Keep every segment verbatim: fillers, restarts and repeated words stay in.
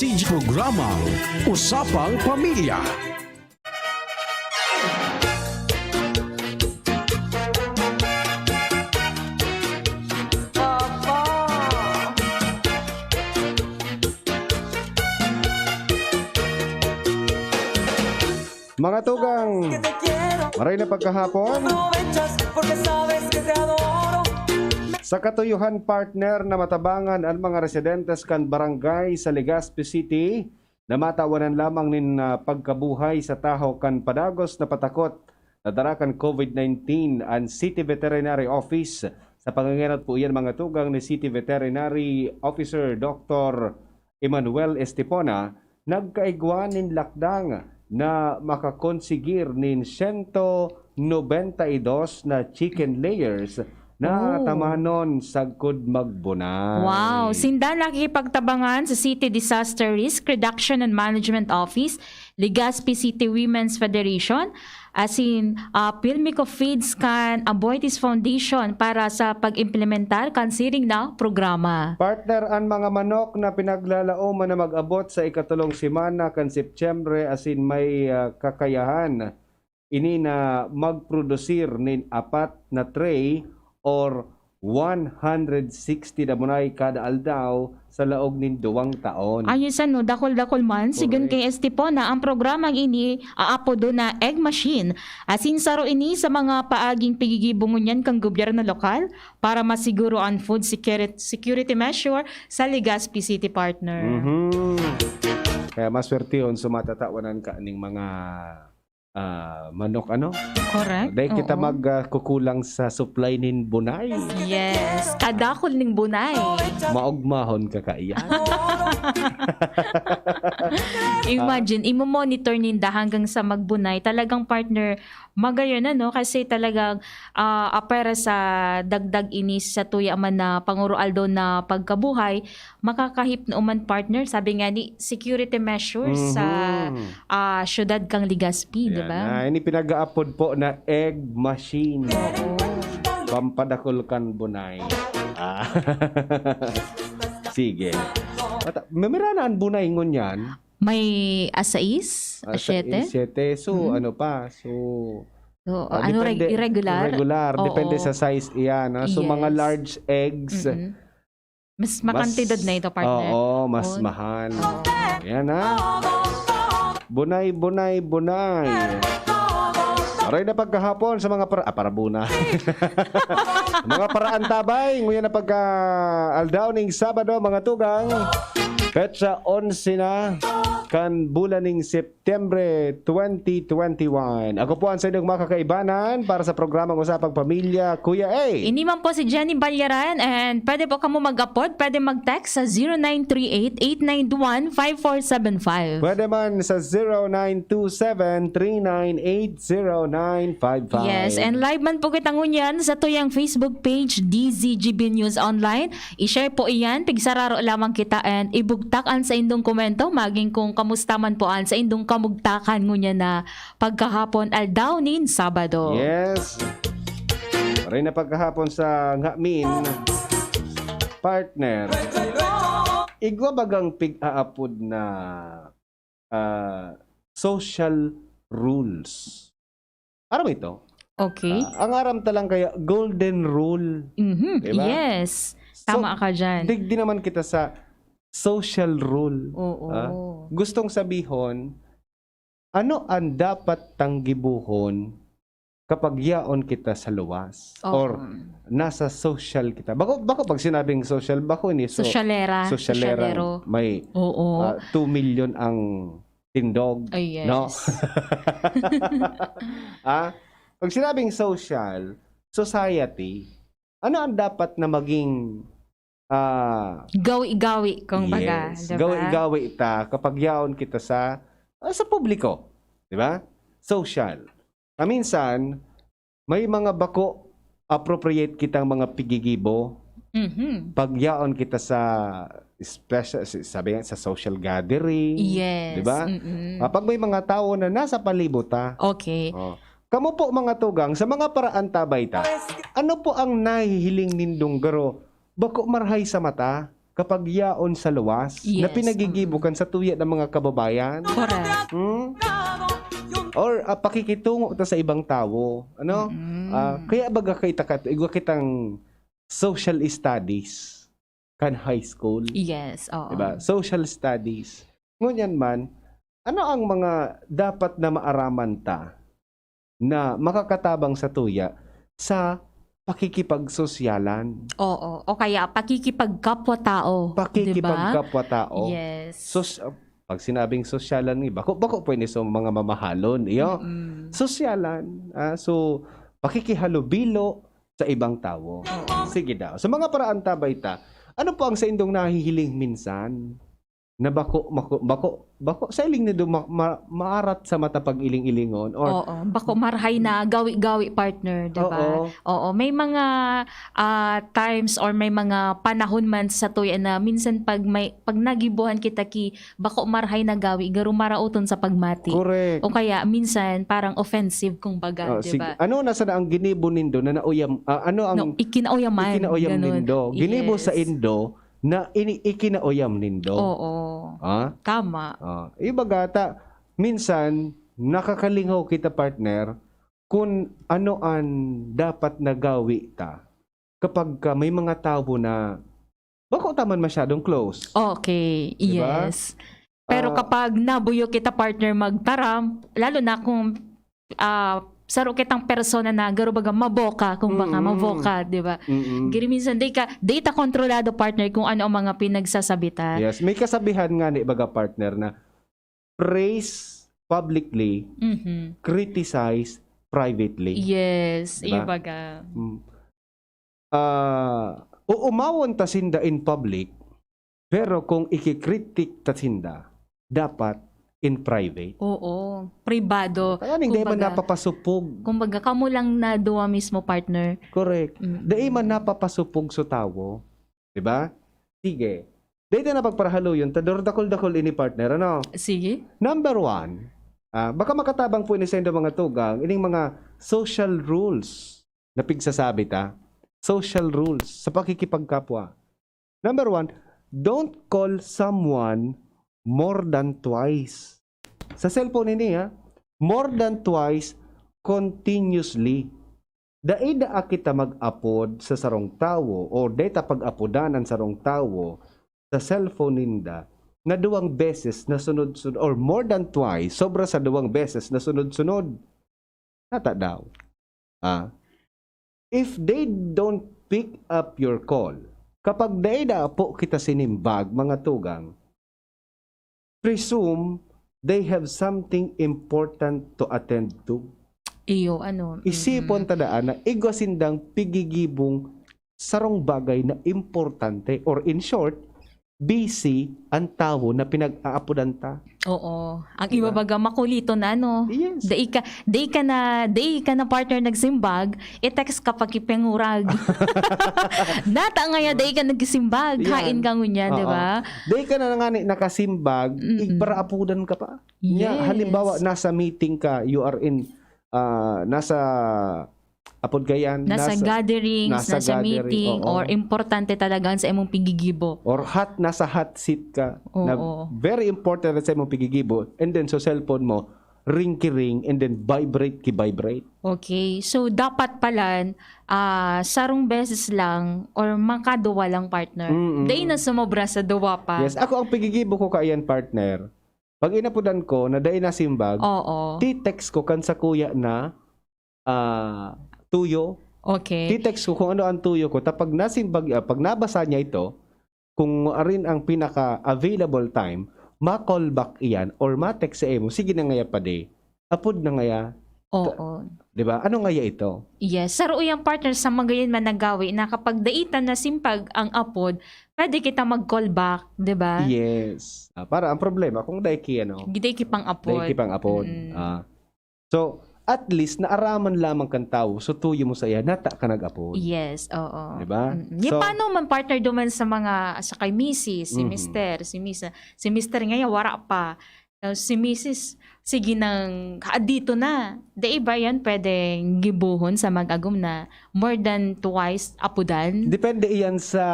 T G Programang Usapang Pamilya. Mga tugang, maray na pagkahapon. Sa katuyuhan, partner, na matabangan an mga residentes kan barangay sa Legazpi City na matawanan lamang nin, ah, pagkabuhay sa tahaw kan padagos na patakot na dara kan COVID nineteen an City Veterinary Office. Sa pangangenot po iyan, mga tugang, ni City Veterinary Officer Doktor Emmanuel Estepona, nagkaigwa nin lakdang na makakonsigir nin sento nobenta y dos na chicken layers na Oh. tamanon sagkod magbunay. Wow! Sinda nakikipagtabangan sa City Disaster Risk Reduction and Management Office, Legazpi City Women's Federation, asin, ah, Pilmico Feeds kan Aboitiz Foundation para sa pag-implementar kan siring na programa. Partner, an mga manok na pinaglalaoman na mag-abot sa ikatolong semana kan Setyembre asin may, ah, kakayahan ini na magprodusir nin apat na tray or one hundred sixty na bunay kada aldaw sa laog nin duwang taon. Ayos ano, dakul-dakul man, sigon Correct. kay Estepona, ang programang ini aapodo na Egg Machine. Asin saro ini sa mga paaging pigigibo ngunyan kan gobyerno lokal para masiguro an food security, security measure sa Legazpi City, partner. Mhm. Kaya maswertehon, so matatawanan ka ning mga, ah, manok, ano? Correct. Dahil kita Oo. mag, ah, kukulang sa supply nin bunay. Yes. Kadakul ning bunay. Maogmahon ka kaiyan. Imagine, imo-monitor ninda hanggang sa magbunay. Talagang, partner, magayon na, no? Kasi talagang, ah, apwera sa dagdag ini sa tuya man na pangoroaldaw na pagkabuhay, makakahipno man, partner. Sabi nga ni, security measures sa, Mhm. ah, syudad kang Legazpi, di Ayan ba? na. Ini pinag-aapod po na egg machine. Oo. Pampadakul kan bunay. Ah. Sige. At, mamira na ang bunay ngunyan. May a sais, a Ah, sa siyete. a siyete. So, Mhm. ano pa? So, So, ah, ano, reg-, depende, irregular? irregular. Depende Oo. sa size iyan, ha? So, mga Yes. large eggs, Mm-mm. Mas mas makantidad na ito, partner. Oo, mas Oo. mahal. Ayan, ha? Bunay, bunay, bunay. Aray na pagkahapon sa mga para-, ah, parabuna. Mga paraantabay, nguyan na pagka-aldaw ning Sabado, mga tugang. Petsa onse na kan bulan ning Septembre twenty twenty-one. Ako po ang sa inyong mga kakaibanan para sa programang Usapang Pamilya, Kuya A. Ini man po si Jenny Balyaran, and pwede po kamo mag-apod, pwede mag-text sa zero nine three eight, eight nine one, five four seven five. Pwede man sa zero nine two seven, three nine eight, zero nine five five. Yes, and live man po kita ngunyan sa tuyang Facebook page, D Z G B News Online. I-share po iyan, pigsararo lamang kita and ibugtak an saindong komento, magin kung kamusta man po an saindong kamugtakan ngunyan na pagkahapon, aldaw nin Sabado. Yes. Maray na pagkahapon sa ngamin, partner. Igwa bagang pig-aapod na, ah, social rules. Aram mo ito? Okay. Ah, ang aram ta lang kaya golden rule. Mhm, Diba? yes. So, Tama ka dyan. digdi naman kita sa social rule. Oo. Ah, gustong sabihon, ano ang dapat tanggibuhon kapag yaon kita sa luwas? Oo. Or nasa social kita? Bako, bako pag sinabing social, bako ini, so, Sosyalera, sosyalerang sosyalero. may, Oo. ah, two million ang tindog, Ay, yes. no? Ah, pag sinabing social, society, ano ang dapat na maging, ah, Gawi-gawi, kung baga, yes, di ba? gawi-gawi ta kapag yaon kita sa, ah, sa publiko, di ba? Social. Ah, minsan, may mga bako appropriate kitang mga pigigibo Mhm. pag yaon kita sa special, sabi nga, sa social gathering, Yes. di ba? Mm-mm. Ah, pag may mga tao na nasa palibot ta. Okay. Oh. Kamo po, mga tugang, sa mga paraantabay ta, ano po ang nahihiling nindong garo bako marahay sa mata? kapag yaon sa luwas na Yes, pinagigibo mm. kan sa tuya ng mga kababayan. Correct. Hmm? Or ah, pakikitungo ta sa ibang tawo. Ano? Mm. Ah, kaya baga kita kat igwa kitang social studies kan high school. Yes, oo. Diba? Social studies. Ngunyan man, ano ang mga dapat na maaraman ta na makakatabang sa tuya sa pakikipagsosyalan? Oo. O kaya pakikipagkapwa-tao, di ba? Pakikipagkapwa-tao. Yes. Sos, pag sinabing sosyalan, eh, bako, bako pwede sa mga mamahalon, iyo. Mm. Sosyalan. Ah, so, pakikihalubilo sa ibang tawo. Oo. Sige daw. Sa mga paraan ta ba ita, ano po ang saindong nahihiling minsan na bako, bako, bako, bako sa iling nindo ma, ma, maarat sa mata pag-iling-ilingon? Or, Oo, bako marhay na gawi-gawi, partner, di ba? Oo. Oo, may mga ah, times or may mga panahon man sa tuya na minsan pag may pag nagibuhan kita ki bako marhay na gawi, garo maraoton sa pagmati. Correct. O kaya minsan parang offensive, kumbaga, Oh, di sige. ba? Ano na sana ang ginibo nindo na nauyam, ah, ano ang No, ikinauyaman. ikinauyam Ganun. nindo? Ginibo sa Yes. indo na ini, ikinauyam nindo. Oo. Ha? Tama. Ah, iba gata, minsan, nakakalingaw kita, partner, kung ano an dapat na gawi ta kapag ka may mga tawo na bako ta man masyadong close. Okay, Di ba? yes. Pero Ah, kapag nabuyo kita, partner, magtaram, lalo na kung ah, saro kitang persona na garo baga maboka, kung baka Mm. maboka, di ba? Mm-mm. Giri minsan, di ka, di ta kontrolado, partner, kung ano ang mga pinagsasabi ta. Yes, may kasabihan nga ni baga, partner, na praise publicly, Mhm. criticize privately. Yes, Di ba? Ibaga. Mm. Ah, uumawon ta sinda in public, pero kung ikikritik ta sinda, dapat in private. Oo, pribado. Kaya ning di man Kumbaga, napapasupog. Kumbaga, kamo lang na duwa mismo, partner. Correct. Mm. Di man napapasupog sa tawo. Di ba? Sige. Dito na pagparahaloyon, ta dordakol-dakol ini, partner, ano? Sige. Number one, ah, baka makatabang po ini sa indo mga tugang, ining mga social rules na pigsasabi ta. Social rules sa pakikipagkapwa. Number one, don't call someone more than twice. Sa cellphone ini, ha? More than twice continuously. Dai daa kita mag-apod sa sarong tawo or dai ta pag-apodan an sarong tawo sa cellphone ninda na duwang beses na sunod-sunod or more than twice, sobra sa duwang beses na sunod-sunod. Nata daw. Ah. If they don't pick up your call, kapag dai daa po kita sinimbag, mga tugang, presume they have something important to attend to. Iyo, ano. Isipon Mm-mm. ta daan na igwa sindang pigigibong sarong bagay na importante, or in short, busy ang tawo na pinag-aapodan ta. Oo. Ang Diba? Iba baga makuliton na, ano. Yes. Dai ka, dai ka na, dai ka na, partner, nagsimbag, i-text ka pa ki pangurag. Nata ngaya, dai ka nagsimbag, Yan. hain ka ngunyan, di Oo. ba? Dai ka na nga ni nakasimbag, Mm-mm. igparaapodan ka pa. Nya, Yes. halimbawa, nasa meeting ka, you are in, ah, nasa apod kayan, Nasa gathering, nasa nasa gathering, meeting, oo. Or importante talaga sa imong pigigibo. Or hot, nasa hot seat ka, na Oo. very important sa imong pigigibo, and then sa cellphone mo, ring ki ring, and then vibrate ki vibrate. Okay. So, dapat palan, ah, sarong beses lang or makaduwa lang, partner. Mm-mm. Dai na sumobra sa duwa pa. Yes, ako ang pigigibo ko kaiyan, partner. Pag inapodan ko na dai nasimbag, Oo. ti-text ko kan sakuya na, ah, tuyo. Okay. Ti-text ko kung ano ang tuyo ko. Ta pag nasimbag, ah, pag nabasa niya ito, kung arin ang pinaka-available time, ma-call back iyan or ma-text sa imo, "Sige na ngaya, padi. Apod na ngaya." Oo. Di ba? Ano ngaya ito? Yes. Saro yang, partner, sa magayon man na gawi na kapag dai ta nasimbag ang apod, pwede kita mag-call back, di ba? Yes. Ah, para ang problema, kung dai ki, ano, Dai ki pang-apod. dai ki pang-apod. Mm. Ah. So, at least, naaraman lamang kan tawo, so tuyo mo sa iya, nata ka nag-apod. Yes, oo. Di ba? Mm. Ni So, paano man, partner, duman sa mga, sa kay misis, si Mhm. mister, si miss, si mister ngayon, wara pa. Tapos si misis, sige nang, "Ah, dito na." Di ba yan pwedeng gibohon sa mag-agom na more than twice apodan? Depende iyan sa,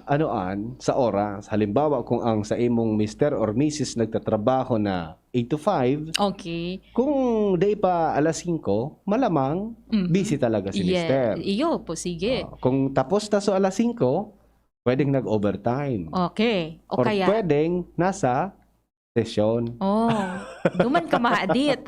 ano, an, sa oras. Halimbawa, kung ang sa imong mister or misis nagtatrabaho na eight to five, Okay. kung di pa alas singko, malamang Mhm. busy talaga si Yes. mister. Iyo po, sige. Ah, kung tapos na sa alas singko, pwedeng nag-overtime. Okay. O Or kaya pwedeng nasa sesyon. Oh, duman ka mahadit.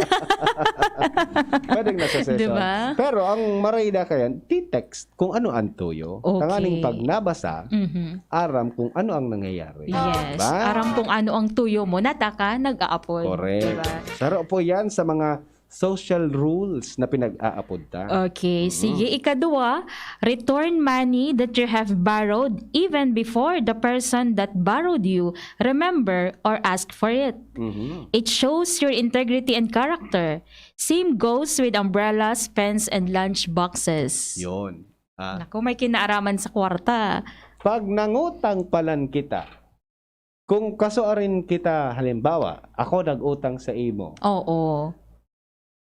Pwedeng nasa sesyon. Diba? Pero ang maray na kayan, ti-text kung ano ang tuyo. Okay. Tanganing pag nabasa, Mhm. aram kung ano ang nangyayari. Yes. Diba? Aram kung ano ang tuyo mo, nata ka, nag-aapod. Correct. Diba? Saro po yan sa mga social rules na pinag-aapod ta. Okay, Mhm. sige. Ikadua, return money that you have borrowed even before the person that borrowed you remember or ask for it. Mhm. It shows your integrity and character. Same goes with umbrellas, pens, and lunch boxes. Yun. Ah. Naku, may kinaaraman sa kwarta. Pag nangutang palan kita, kung kasuarin kita, halimbawa, ako nag-utang sa imo. Oo.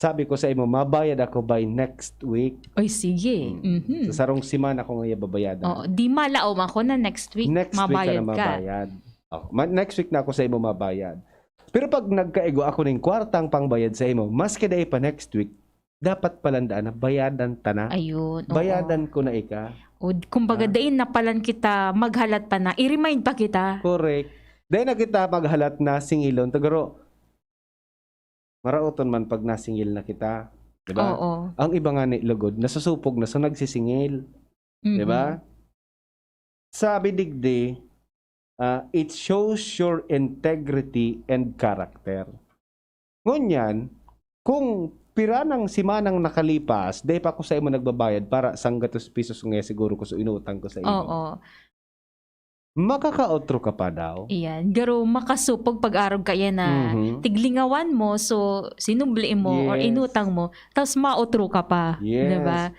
Sabi ko sa imo, "Mabayad ako by next week." Oy, sige. Mm. Mhm. Sa sarong semana ko ngayon babayadan. Oo, di malaom ako na next week Next week ka mabayad na ka. mabayad. Oh, ma-, next week na ako sa imo mabayad. Pero pag nagkaigwa ako ning kwartang pangbayad sa imo, maski dai pa next week, dapat palan daan na bayadan ta na. Ayun, oo. Bayadan ko na ika. O, kumbaga, Ah. dai na palan kita maghalat pa na, i-remind pa kita. Correct. Dai na kita maghalat na singilon. Tagaro, maraoton man pag nasingil na kita. Di ba? Oo. Ang iba nga ni lugod, nasusupog na, so nagsisingil. Di ba? Mhm. Sabi digdi, ah, "It shows your integrity and character." Ngunyan, kung pira nang semanang nakalipas, dai pa ako sa imo nagbabayad para sanggatos pesos nga siguro ko so inutang ko sa imo. Oo. Makakaotro ka pa daw. Iyan. Garo makasupog pag-arog ka yan na Mhm. tiglingawan mo, so sinubli mo or Yes. inutang mo, tas maotro ka pa. Yes. Di ba?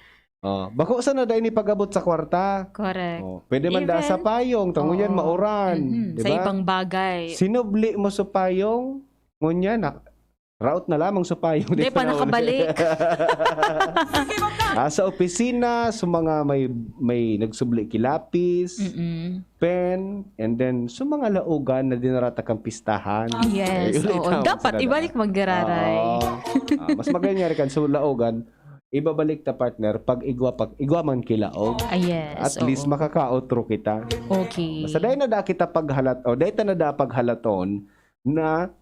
Oh, bako sana dai ni pag-abot sa kwarta. Correct. Oh, pwede man da Even sa payong, tango yan, Oo. mauran. Mhm. Di Sa ba? ibang bagay. Sinubli mo sa payong, ngunyan, na, raot na lamang sa payong. Di Di pa pa na nakabalik. Ah, sa opisina, sa mga may, may nagsubli ki lapis, Mm-mm. pen, and then, sa mga laogan na dinarata kang pistahan. Yes, Ay, ulit oo. ang Dapat sila na. ibalik maggararay. Oo. Ah, mas maganda nga rin kan sa laogan, ibabalik ta, partner, pag igwa, pag igwa man kilaog. Ah, yes, At least oo. makakaotro kita. Okay. Basta dahil na da kita paghalat, o dahil ta na da paghalaton na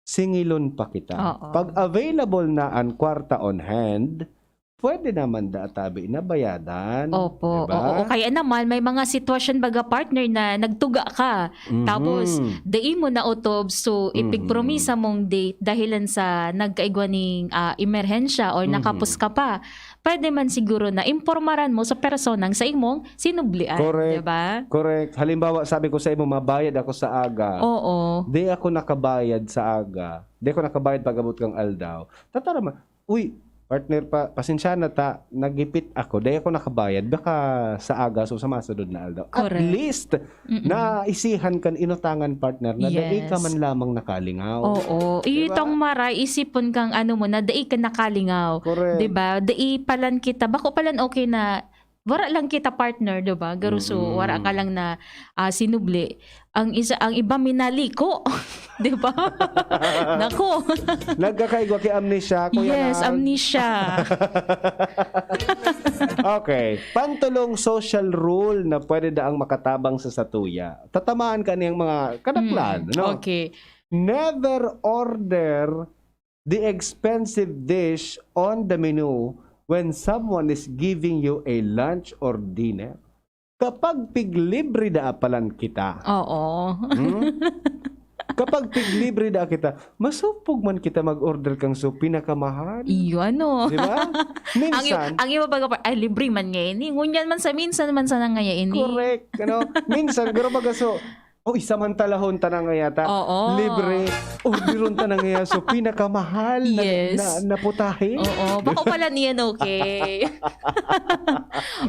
singilon pa kita. Oo. Pag available na ang kwarta on hand, pwede naman da tabi na bayadan. Opo, Diba? oo. Kaya naman, may mga sitwasyon baga, partner, na nagtuga ka. Mhm. Tapos, dai mo na utob, so, ipigpromisa Mhm. mong date dahilan sa nagkaigwa ning, ah, emerhensya or Mhm. nakapos ka pa. Pwede man siguro na impormaran mo sa personang sa imong sinublian, Correct. Diba? Correct. Halimbawa, sabi ko sa imo, "Mabayad ako sa aga." Oo. Di ako nakabayad sa aga. Di ako nakabayad pag-abot kang aldaw. Tatara man, "Uy, partner, pa, pasensya na ta, nagipit ako. Di ako nakabayad. Baka sa aga, so sa masunod na aldaw." At Correct. least, Mm-mm. naisihan kan inutangan, partner, na dai ka Yes. man lamang nakalingaw. Oo. Diba? Itong maray, isipon kang ano mo, na dai ka nakalingaw. Correct. Diba? Dai palan kita. Bako palan okay na wara lang kita, partner, diba? Garo so, Mm-mm. wara ka lang na, ah, sinubli. Ang isa, ang iba minaliko. Diba? Nako. Nagkakaigwa ki amnesia, Kuya Yes, Nang. amnesia. Okay. Pantulong social rule na pwede daang makatabang sa satuya. Tatamaan ka niyang mga kadaklan, Mm, no? okay. Never order the expensive dish on the menu when someone is giving you a lunch or dinner. Kapag piglibre da palan kita. Oo. Hmm? Kapag piglibre da kita, masupog man kita mag-order kang so pinakamahal. Iyo, ano? Di ba? Ang i-, Minsan ang iba baga pa, "Ay, libre man nga ini." Ngunyan man sa minsan man sana nga ini. Correct. Ano? Minsan, garo baga so, Uy, samantalahon ta na ngaya ta. Oo. Libre. Orderon ta na ngaya. So, pinakamahal na, Yes. na, na putahe. Oo. Bako pala niyan, okay.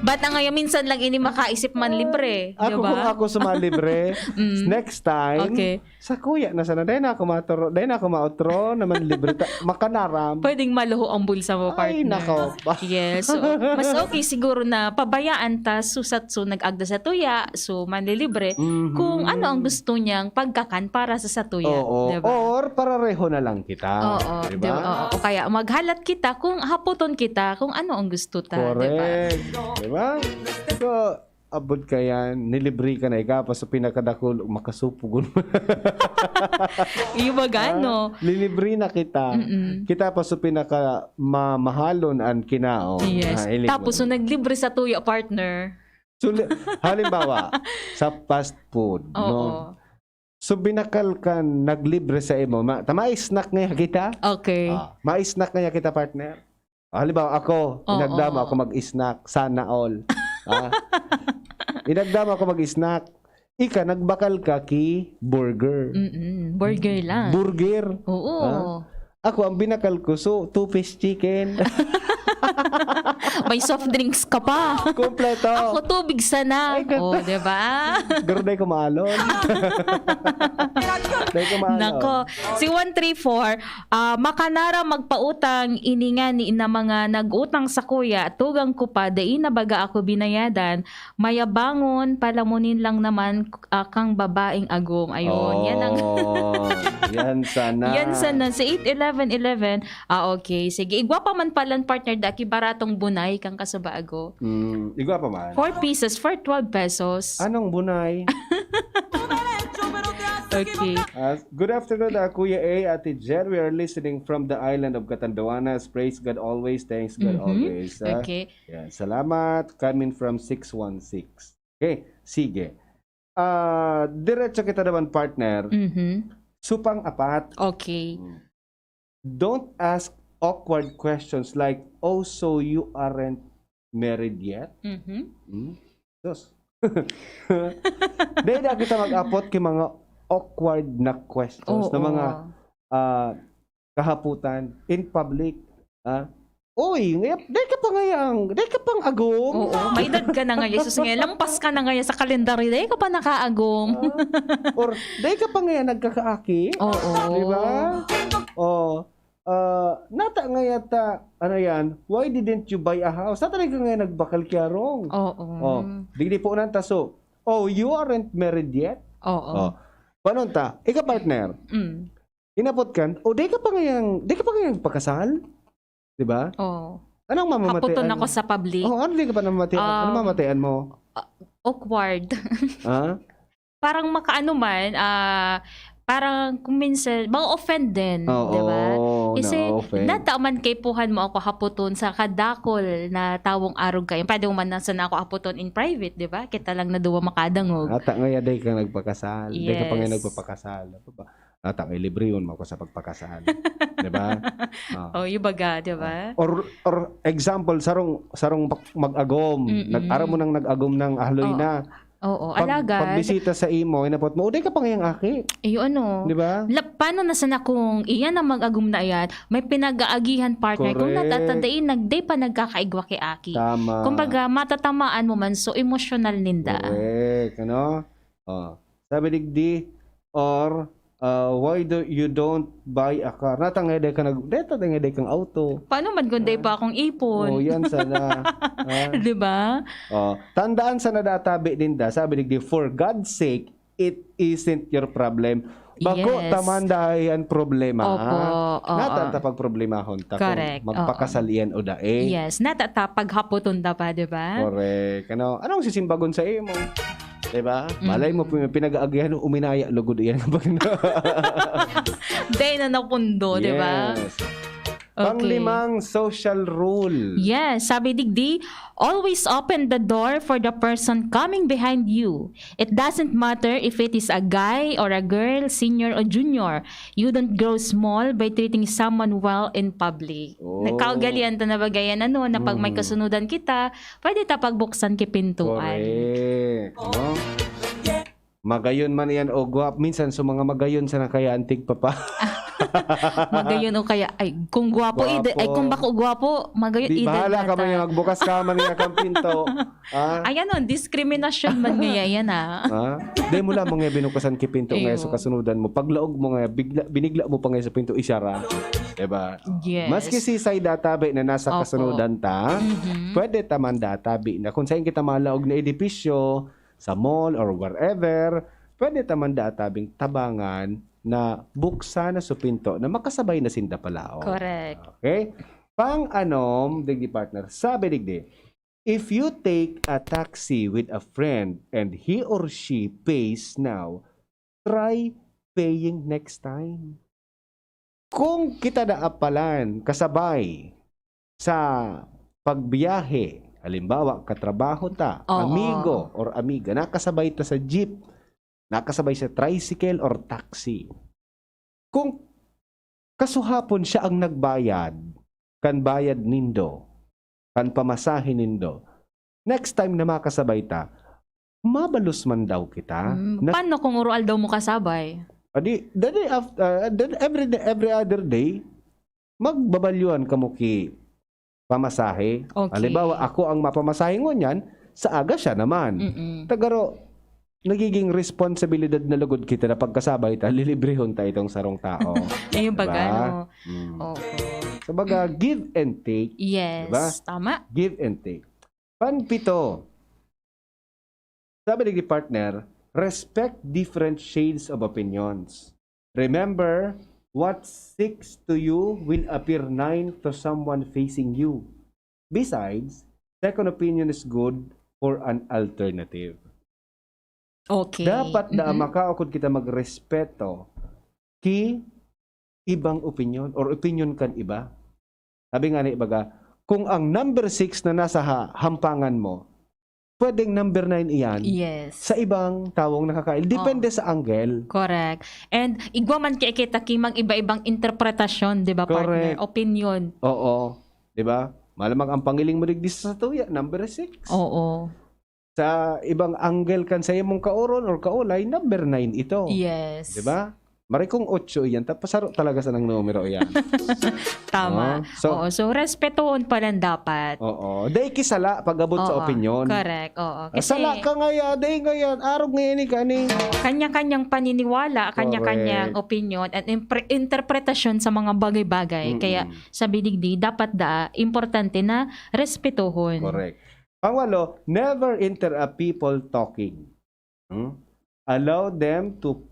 Ba't na ngayon, minsan lang ini makaisip man libre, Ah, di ako ba? kung ako sumalibre, Mm. next time, Okay. sa kuya na sana. Dahil na ako maturo, dahil na ako mautro naman libre. Ta-, makanaram. Pwedeng maluho ang bulsa mo, Ay, partner. nako. Yes. So, mas okay siguro na pabayaan ta, so, sa, so, nag-agda sa tuya, so, manlilibre. Mhm. Kung ano ang gusto niyang pagkakan para sa satuya, Oo. di ba? Or, parareho na lang kita. Oo, Di di ba? ba? Oo. O kaya, maghalat kita kung haputon kita kung ano ang gusto ta, di ba? Correct. Di ba? So, abot ka yan, nilibre ka na, ika pa sa pinakadakul, makasupugon. Yung baga, Ah, no? lilibre na kita. Mm-mm. Kita pa sa pinaka ma-, mahalon ang kinaon. Yes. Ah, ilig Tapos, mo. so, naglibre sa tuya, partner. So, li-, halimbawa, sa fast food, Oo. no? So, binakal ka, naglibre sa imo. Ma-, ta, ma-snack ngaya kita? Okay. Ah, ma-snack ngaya kita, partner? Ah, halimbawa, ako, Oo. inagda mo ako mag-snack. Sana all. Ah? Inagda mo ako mag-snack. Ika, nagbakal ka ki burger. Mm-mm. Burger lang. Burger. Oo. Ah? Ako, ang binakal ko, so, two-piece chicken. May soft drinks ka pa. Kompleto. Ako, tubig sana. Ay, ganda. Oh, di ba? Pero dai ko maalon. Dai ko maalon. Nako. Si one three four, ah, makanara magpautang, ini nga ni na mga nag-utang sa kuya, tugang ko pa, dai na baga ako binayadan, mayabangon, palamunin lang naman, ah, kang babaeng agom. Ayun, yan ang Oh, yan sana. Yan sana. Sa eight eleven eleven, ah, okay. Sige, igwa pa man palan, partner, daki baratong bunay kang kasubago. Mm, igwa pa man. Four pieces for twelve pesos. Anong bunay? Okay. Ah, good afternoon, ah, Kuya A, Ate Jen. We are listening from the island of Catanduanes. Praise God always. Thanks God Mhm. always. Ah, Okay. yan. Salamat. Coming from six one six. Okay, sige. Ah, diretso kita naman, partner. Mhm. Supang apat. Okay. Hmm. Don't ask awkward questions like, "Oh, so you aren't married yet?" Mhm. Hmm? Sus. Dai na kita mag-apot ki mga awkward na questions Oo. na mga, ah, kahaputan in public. Ah, "Oy, ngaya, dai ka pa ngayang, dai ka pang agom?" Oo, may edad ka na ngayon. Sus, ngayon, lampas ka na ngayon sa kalendaryo. Dai ka pa nakaagom. Ah, or, "Dai ka pa ngayang nagkakaaki?" Oo. Di ba? Oh, ah, nata ngaya ta, ano yan, "Why didn't you buy a house?" Nata dai ka ngaya nagbakal ki harong? Oo. Oh, digdi po nang taso, "Oh, you aren't married yet?" Oo. Oh. Paano ta? Ika, partner. Mm. Inapot kan, "O, dai ka pa ngayang, dai ka pa ngayang pakasal?" Di ba? Oo. Anong mamamatian? Hapoton ako sa public. Oh, ano, dai ka pa namamatian? Ano Um, mamatian mo? Ah, awkward. Ha? Parang makaano man, ah, parang kung minsan, ma-offend din, Oo, di ba? Kasi, na-offend. Nata man kaipuhan mo ako hapoton sa kadakol na tawong arog kayo. Pwede mo man na sana ako hapoton in private, di ba? Kita lang na duwa makadangog. Ata ngaya, dai ka nagpakasal. Dai ka pa nga Yes. nagpapakasal. Ano ba? Ata kay librehon mo ako sa pagpakasal. Di ba? Ah. Oh, yung baga, di ba? Ah. Or, or example, sarong, sarong mag-, mag-agom. Mm-mm. Nag-, aram mo nang nag-agom ng ahloy Oo. na. Oo, Pag, alagad. pagbisita sa imo, inapot mo, "O, dai ka pa ngayang aki?" Iyo, ano? Di ba? La-, paano na sana kung iyan ang mag-agom na iyan? May pinag-aagihan, partner. Kung Correct. natatadain, nag-, dai pa nagkakaigwa ki aki. Tama. Kumbaga, matatamaan mo man, so emosyonal ninda. Correct, ano? Oh. Sabi digdi, or, ah, "Why do you don't buy a car?" Nata nga dai ka nag-, dai ta nga dai kang auto. Paano man kung dai Ah. pa akong ipon? Oh, yan sana. Ah. Di ba? Oh, tandaan sana databi ninda, sabi digdi, "For God's sake, it isn't your problem." Bako Yes. taman dai an problema. Opo, oo. Nata ta pagproblemahon ta kung Correct, oo. magpakasal iyan o dai. Yes, nata ta paghapoton ta pa, di ba? Correct. Ano, anong sisimbagon sa imo? Di ba? Mm. Malay mo, pin-, pinag-aagihan, uminaya, lugod iyan. Dai na napundo, di ba? Yes. Okay. Panglimang social rule. Yes, sabi digdi, "Always open the door for the person coming behind you. It doesn't matter if it is a guy or a girl, senior o junior. You don't grow small by treating someone well in public." Oh. Nagkaugalian ta na ba gayan, ano, na pag may Mm. kasunodan kita, pwede ta pagbuksan ki pintuan. Correct. No? Magayon man iyan o gwap-, minsan sa mga magayon sa nakaya antig papa. Magayon o kaya, ay, kung gwapo, ide, ay, kung Gwapo. bako gwapo, magayon, Di ide bahala ka nata. man yan, magbukas ka man nga kang pinto. Ah? Ay, ano, discrimination man nga yan, ah. Ha? Di mo lamang nga binukasan ki pinto nga Iyo. sa kasunodan mo. Paglaog mo nga, bigla, binigla mo pa nga sa pinto, isara. Diba? Yes. Maski si Say databi na nasa Opo. kasunodan ta, Mhm. pwede ta man databi na kung saan kita malaog na edipisyo, sa mall or wherever, pwede ta man databing tabangan na buksan na su pinto na makasabay na sinda palaog. Correct. Okay? Pang-anom, digdi partner, sabi digdi, if you take a taxi with a friend and he or she pays now, try paying next time. Kung kita na apalan, kasabay sa pagbiyahe, halimbawa, katrabaho ta, Oo. amigo or amiga, nakasabay ta sa jeep, nakasabay sa tricycle or taxi. Kung kasuhapon siya ang nagbayad, kan bayad nindo, kan pamasahe nindo, next time na makasabay ta, mabalos man daw kita. Mm, Na- paano kung urual daw mo kasabay? Adi, then after, uh, then every day, every other day, magbabalyuhan kamo ki pamasahe. Okay. Halimbawa, ako ang mapamasahe ngunyan, sa aga siya naman. Mm-mm. Tagaro, nagiging responsibilidad na lugod kita na pagkasabay ta, lilibrehon ta itong sarong tao. Ayun, baga, Diba? ano? Mm. Oo. Kumbaga, give and take. Yes, Diba? Tama. Give and take. Panpito, sabi ni partner, respect different shades of opinions. Remember, what six to you will appear nine to someone facing you. Besides, second opinion is good for an alternative. Okay. Dapat na Mhm. makaukod kita magrespeto ki ibang opinion or opinion kan iba. Sabi nga ni ibaga, kung ang number six na nasa ha- hampangan mo, pwedeng number nine iyan Yes. sa ibang tawong nakakail. Depende sa angle. Correct. And igwa man kaya kita ki mag-iba-ibang interpretasyon, di ba, partner? Correct. Opinion. Oo. Di ba? Malamang ang pangiling mo digdi sa tuya, number six. Oo. Sa ibang angle kan sa imong kaoron or kaulay, number nine ito. Yes. Di ba? Marikong otso iyan, tapos saro talaga sa nang numero iyan. Tama. Oh, so- Oo, so respetohon pa lang dapat. Oo. Dai kisala pag abot sa Oo, opinyon. Correct, oo. Ah, sala ka ngaya, dai ngaya, arog ngaya ni kani. Kanya-kanyang paniniwala, kanya-kanyang Correct. Opinyon, at impre- interpretasyon sa mga bagay-bagay. Mm-mm. Kaya sabi digdi, dapat da, importante na respetohon. Correct. Pangwalo, never interrupt people talking. Hmm? Allow them to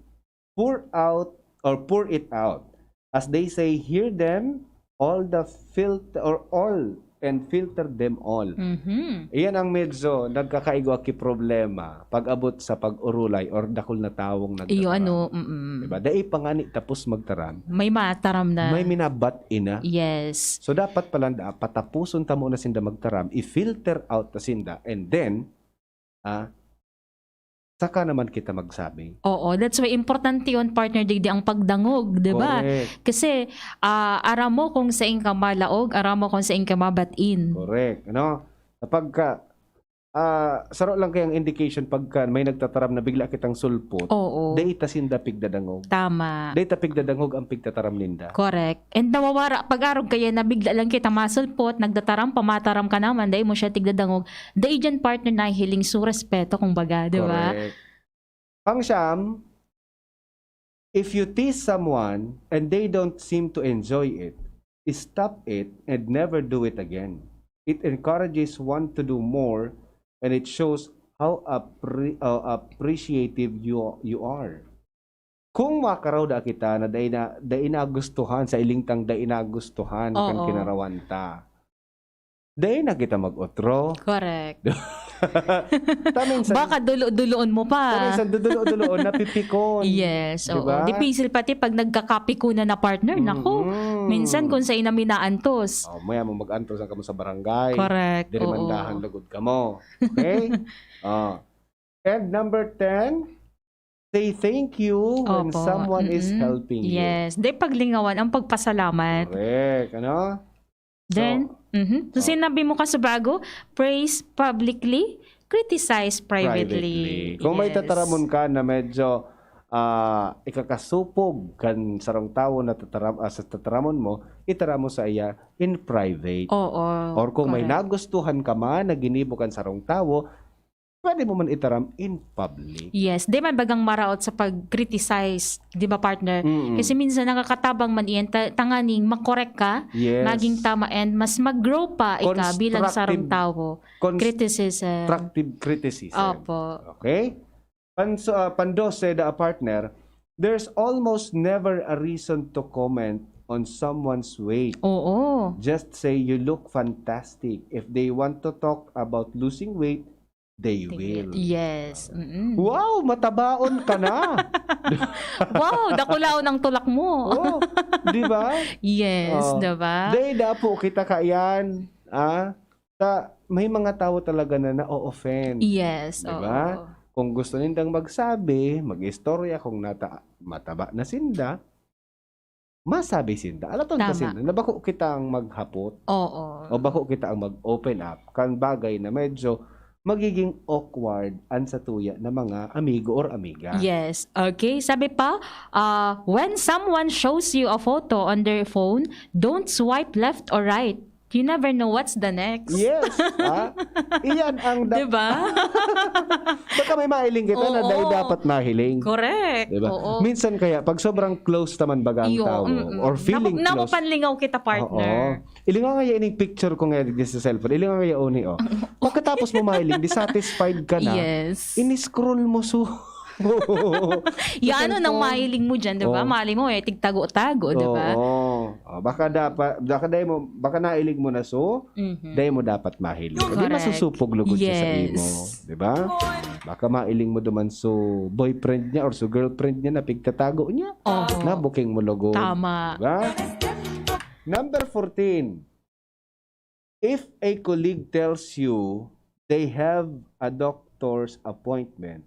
pour out or pour it out. As they say, hear them, all the filter or all and filter them all. Mhm. Iyan ang medyo nagkakaigwa ki problema pag abot sa pag-urulay or dakul na tawong nagtataram. Iyo, ano, mm-mm. Diba? Dai pa nga ni tapos magtaram. May mataram na. May minabat ina. Yes. So dapat pala da, patapuson ta muna sinda magtaram, i-filter out ta sinda, and then, ah, saka naman kita magsabi. Oo, that's why importante yun, partner, digdi ang pagdangog, di ba? Correct. Kasi ah, aram mo kung sain ka malaog, aram mo kung sain ka mabatin. Correct. Ano? Kapag ka, ah, saro lang kayang indication pagka may nagtataram na bigla kitang sulpot, Oo. dai ta sinda pigdadangog. Tama. Dai ta pigdadangog ang pigtataram ninda. Correct. And nawawara, pag-arog kaya na bigla lang kita masulpot, nagdataram, pamataram ka naman, dai mo siya tigdadangog. Dai dyan, partner, nahihiling su respeto, kumbaga, di ba? Correct. Pang siyam, if you tease someone and they don't seem to enjoy it, stop it and never do it again. It encourages one to do more and it shows how appre- uh, appreciative you you are. Kung makaraw da kita na dai na dai nagustuhan sa ilingtang dai nagustuhan kan Oo. Kinarawan ta, dai na kita mag-otro. Correct. Ta minsan, Baka dulo-duloon mo ta pa. minsan dudulo-duloon, napipikon. Yes, Di oo. ba? Dipisil pati pag nagkakapikunan na, partner. Naku, Mhm. minsan kung sa ina minaantos. Oh, maya mo mag-antos ang kamo sa barangay. Correct, Dirimandahan oo. lugod kamo. Okay? Oh. And number ten, say thank you when Opo. someone is Mm-mm. helping you. Yes. Di paglingawan ang pagpasalamat. Correct. Ano? Then, mhm. So, oh. Sinabi mo ka sa bago, praise publicly, criticize privately. Privately. Kung may Yes. tataramon ka na medyo ah, ikakasupog kan sarong tawo na tataram, ah, sa tataramon mo, itaram mo sa iya in private. Oo. Or kung may Correct. nagustuhan ka man na ginibo kan sarong tawo, pwede mo man itaram in public. Yes, di man bagang maraot sa pag-criticize, di ba, partner? Mm-mm. Kasi minsan nakakatabang man iyan ta- tanganing makorek ka, Yes. maging tama, and mas mag-grow pa ika bilang sarong Constructive. tawo. Cons- Criticism. Constructive criticism. Opo. Okay? Pan, uh, pandose, the partner, there's almost never a reason to comment on someone's weight. Oo. Just say you look fantastic. If they want to talk about losing weight, they will. Yes. Mm-mm. Wow, matabaon ka na. Wow, dakulaon ang tulak mo. Oh, di ba? Yes, Oh. di ba? Day, dapo kita kaiyan. Ah? Ta, may mga tawo talaga na na-offend. Yes, Di ba? Oo. Kung gusto nindang magsabi, mag-istorya, kung nata, mataba na sinda, masabi sinda. Alaton ka Tama. sinda, na bako kita ang maghapot Oo. o bako kita ang mag-open up kan bagay na medyo magiging awkward an satuya na mga amigo or amiga. Yes. Okay. Sabi pa, uh, when someone shows you a photo on their phone, don't swipe left or right. You never know what's the next. Yes. Ha? Iyan ang da- Di ba? Baka may mailing kita na Oo. dahil dapat mahiling. Correct. Diba? Oo. Minsan kaya, pag sobrang close naman baga ang Iyo, tao, mm-mm. or feeling Naku- close. Nakupanlingaw kita, partner. Oo. Ilingaw nga yan yung picture ko ngayon sa cellphone. Ilingaw nga yan, Oni, oh. Pagkatapos mo mahiling, dissatisfied ka na, Yes. in-scroll mo so. Ya, ano nang Cellphone. mahiling mo dyan, di ba? Oh. Mali mo, eh, tigtago-tago, di ba? Oo. Oh, baka dapat, baka dahil mo, baka nailing mo na so, Mhm. dahil mo dapat mahiling. Hindi Correct. masusupog lugod siya sa Yes. imo. Di ba? Baka mailing mo duman so boyfriend niya or so girlfriend niya na pigtatago niya. Oo. Nabuking mo lugod. Tama. Di ba? Number fourteen. If a colleague tells you they have a doctor's appointment,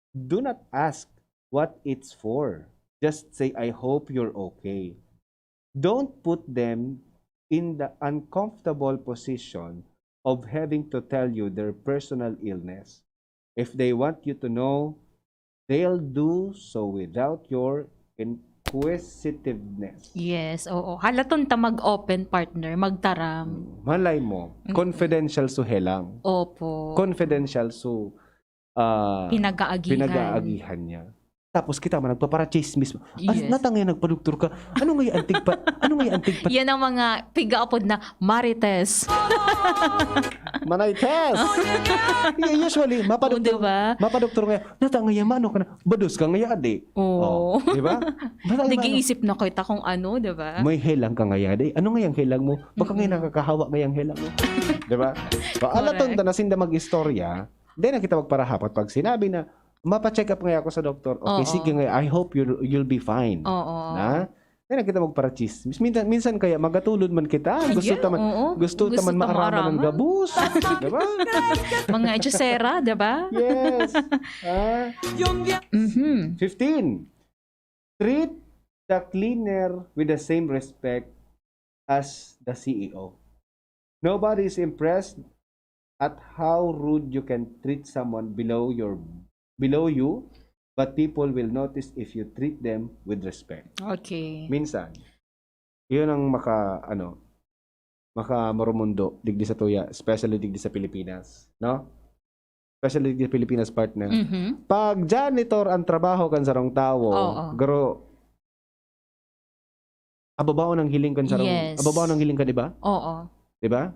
do not ask what it's for. Just say, "I hope you're okay." Don't put them in the uncomfortable position of having to tell you their personal illness. If they want you to know, they'll do so without your inquisitiveness. Yes, oo. Halaton ta mag-open, partner, magtaram. Mm, malay mo, Mm-mm. confidential so helang. Opo. Confidential so ah, Pinag-aagihan. pinag-aagihan niya. Tapos kita man nagpaparachismis. As, Yes. natangay nagpadoktor ka. Ano nga yung antig pa? Ano nga yung antig pa? Yan ang mga pigaapod na marites. Manay test! Y- Usually, Oo, mapadoktor, diba? mapadoktor nga, natangay mano ka na, bados ka nga di. Oo. Oh, di ba? Natangay mano. Nag-iisip na kita kung ano, di ba? May helang ka nga di. Ano nga yung helang mo? Baka nga Mm-mm. nakakahawa nga yung helang mo. Di ba? So, alaton Correct. ta na sinda mag-istorya, di na kita magparahapat pag sinabi na, "Mapa-check up nga ako sa doktor." Okay, Oo. sige nga, "I hope you'll, you'll be fine." Oo. Na? Di na kita magparachismis. Minsan, minsan kaya magatulod man kita. Gusto Ayun, ta man, oo. gusto ta Gusto man ta maaraman ng maaraman. gabos. Di ba? Mga echosera, di ba? Yes. Ah. Mhm. Fifteen. Treat the cleaner with the same respect as the C E O. Nobody is impressed at how rude you can treat someone below your below you, but people will notice if you treat them with respect. Okay. Minsan, yun ang maka, ano, maka marumundo digdi sa tuya, especially digdi sa Pilipinas, no? Especially digdi sa Pilipinas, partner. Mhm. Pag janitor ang trabaho kan sarong tawo, Oo. garo, ababaon ang hiling kan sarong, Yes. ababaon ang hiling ka, di ba? Oo. Di ba?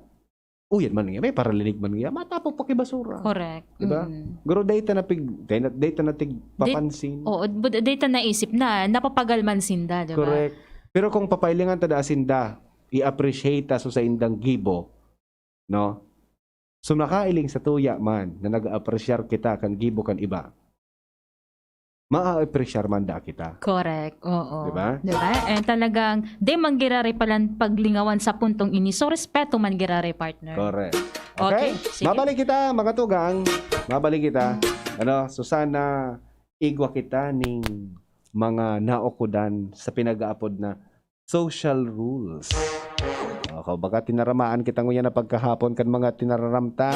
Uyan man nga, may paralilig man nga, matapok pa kay basura. Correct. Di ba? Mm. Garo, data na pig, data, data na tig papansin. Oo, but data naisip na, napapagal man sinda, di ba? Correct. Pero kung papailingan ta da sinda, i-appreciate ta so sa indang gibo, no? So nakailing sa tuya man na nag-aapresyar kita kan gibo kan iba, maa-apresyar man da kita. Correct. Oo. Di ba? Di ba? And talagang, di man girare palan paglingawan sa puntong ini. So, respeto man girare, partner. Correct. Okay, Okay? sige. Mabalik kita, mga tugang. Mabalik kita. Ano, so sana igwa kita ning mga naokodan sa pinag-aapod na social rules. O, kung baga tinaramaan kita ngunyan na pagkahapon kan mga tinararam ta.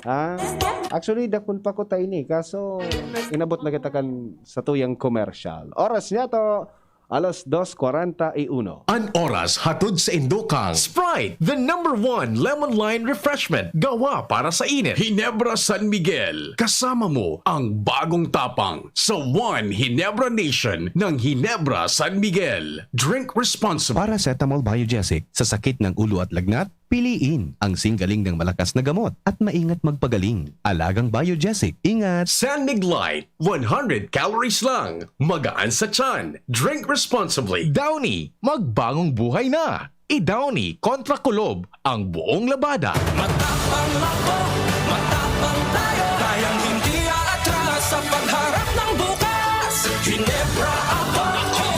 Ha? Actually, dakul pa ko ta ini, kaso inabot na kita kan satuyang commercial. Oras niya to, alas dos kwarenta y uno. An oras hatod sa indo kan Sprite, the number one lemon lime refreshment, gawa para sa init. Ginebra San Miguel, kasama mo ang bagong tapang sa One Ginebra Nation ng Ginebra San Miguel. Drink responsibly. Paracetamol Biogesic, sa sakit ng ulo at lagnat, piliin ang singgaling ng malakas na gamot at maingat magpagaling. Alagang Biogesic, ingat! San Mig Light, one hundred calories lang, magaan sa tiyan. Drink responsibly. Downy, magbagong buhay na! I-Downy kontra kulob ang buong labada. Matapang ako, matapang tayo. Kayang hindi aatras sa pagharap ng bukas. Ginebra ako,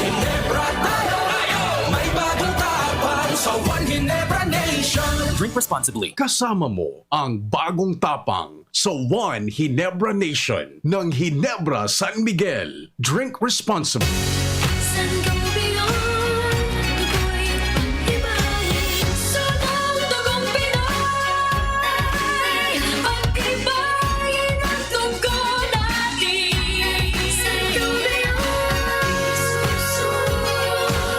Ginebra tayo. May bagong tapang sa One Ginebra Nation. Drink responsibly. Kasama mo ang bagong tapang sa One Ginebra Nation ng Ginebra San Miguel. Drink responsibly. Sangobion, ako'y pag-ibahin sa dugong Pinoy. Pag-ibahin ang dugo natin. Sangobion,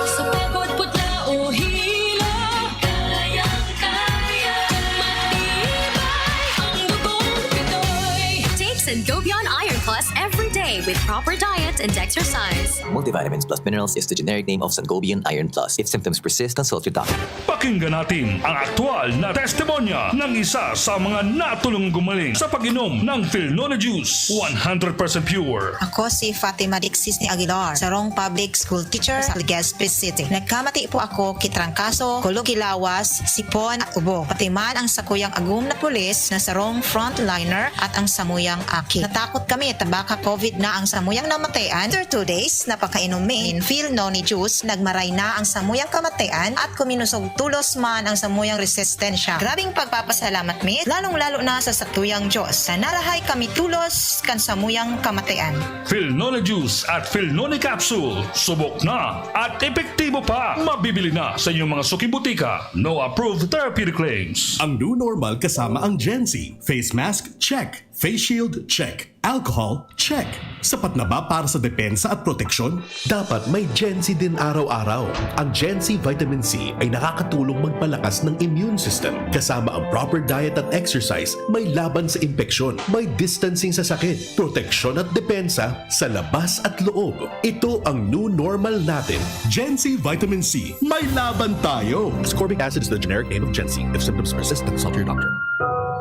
sa pagod putla o hilo. Kayang-kaya, matibay ang dugong Pinoy. Take Sangobion Iron Plus every day with proper diet and exercise. Multivitamins plus minerals is the generic name of Sangobion Iron Plus. If symptoms persist, consult your doctor. Pakinggan natin ang aktual na testimonya ng isa sa mga natulong gumaling sa pag-inom ng Filnone Juice, one hundred percent pure. Ako si Fatima Dixis ni Aguilar, sarong public school teacher sa Legazpi City. Nagkamati po ako ki trangkaso, kulog ki lawas, sipon, ubo. Pati man ang sakuyang agom na pulis na sarong frontliner at ang samuyang aki. Natakot kami ta baka covid na ang samuyang namatayan. After two days na pagkainom mi nin Filnone Juice, nagmaray na ang samuyang kamatayan at kuminosog tolos man ang samuyang resistensya. Grabing pagpapasalamat mi, lalong-lalo na sa satuyang Diyos, na narahay kami tolos kan samuyang kamatayan. Filnone Juice at Filnone Capsule, subok na at epektibo pa. Mabibili na sa inyong mga suking botika. No approved therapeutic claims. Ang new normal kasama ang Gen Z. Face mask, check. Face shield, check. Alcohol, check. Sapat na ba para sa depensa at proteksyon? Dapat may Gen Z din araw-araw. Ang Gen Z Vitamin C ay nakakatulong magpalakas ng immune system. Kasama ang proper diet at exercise, may laban sa impeksyon, may distancing sa sakit, proteksyon at depensa sa labas at loob. Ito ang new normal natin. Gen Z Vitamin C, may laban tayo! Ascorbic acid is the generic name of Gen Z. If symptoms persist, consult your doctor.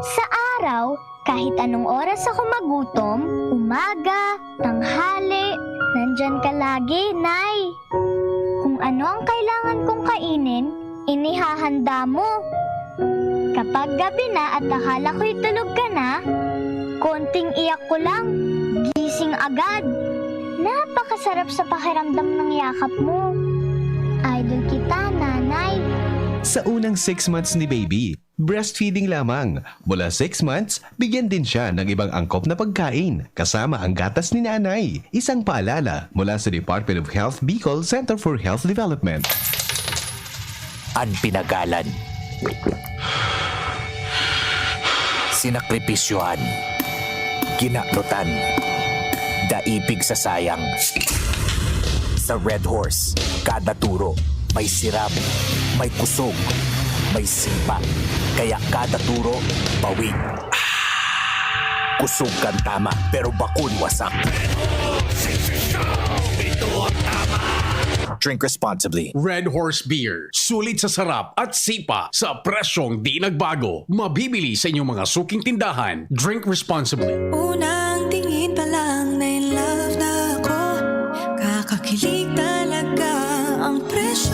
Sa araw, kahit anong oras ako magutom, umaga, tanghali, nandyan ka lagi, Nay. Kung ano ang kailangan kong kainin, inihahanda mo. Kapag gabi na at akala ko'y tulog ka na, konting iyak ko lang, gising agad. Napakasarap sa pakiramdam ng yakap mo. Idol kita, Nanay. Sa unang six months ni baby, breastfeeding lamang. Mula six months, bigyan din siya ng ibang angkop na pagkain, kasama ang gatas ni nanay. Isang paalala mula sa Department of Health Bicol Center for Health Development. An pinagalan. Sinakripisyohan. Kinanutan. Daipig sa sayang. Sa Red Horse, kada turo may sirab, may kusog, may sipa. Kaya kada turo, bawig. Kusog kan tama, pero bakun wasak. Drink responsibly. Red Horse Beer. Sulit sa sarap at sipa sa presyong di nagbago. Mabibili sa inyong mga suking tindahan. Drink responsibly. Unang tingin pa lang na in love na ako. Kakakilig talaga ang presyo.